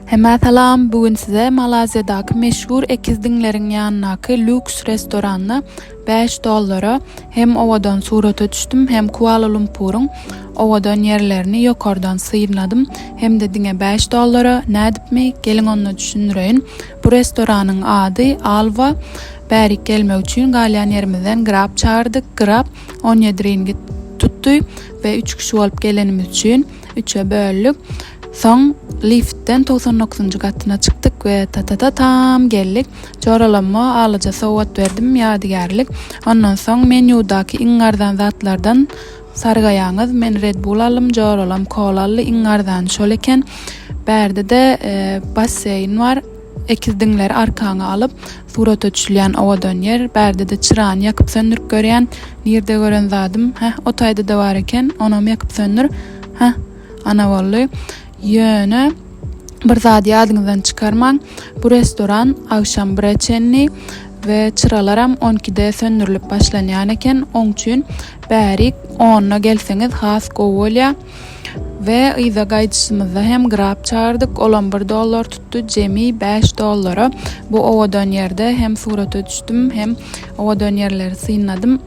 Hemmä salam, bu gün size Malaziýadaky meşhur ekiz diňleriň ýanyndaky lýuks restoranda 5 dollara hem owadan surata düşdüm hem Kuala Lumpuryň owadan ýerlerini ýokardan synladym hem-de diňe 5 dollara nädipmi geliň onda düşündireýin. Bu restoranyň ady Alwa. Bärik gelmek üçin galýan ýerimizden Grab çagyrdyk. Grab 17 ringit tutdy we 3 kişi bolup gelenimiz üçin üçe böldük. Soň liftden 99-njy gatyna çykdyk we ta-ta-ta-tam geldik. Joralama alaja sowgat berdim, ýadygärlik. Ondan soň menýudaky iň arzan zatlardan sargaýaňyz. Men Red Bull aldym, joralam kola aldy, iň arzany şol eken. Bärde-de basseýn bar. Ekiz diňleri arkaňa alyp, surata düşülýän owadan ýer. Bärde-de çyrany ýakyp söndürip görýän. Nirde gören zadym? Heh, o taýda-da bar eken. Onam ýakyp söndür. Heh, ana boldy. Ýöne bir zady ýadyňyzdan çykarmaň. Bu restoran agşam bire çenli we çyralaram on ikide söndürilip başlanýan eken. Oň üçin bärik onda gelseňiz has gowy bolýar. We yza gaýdyşymyzda hem Grab çagyrdyk, olam bir dollar tutdy, jemi 5 dollara. Bu owadan ýerde hem surata düşdüm, hem owadan ýerleri synladym.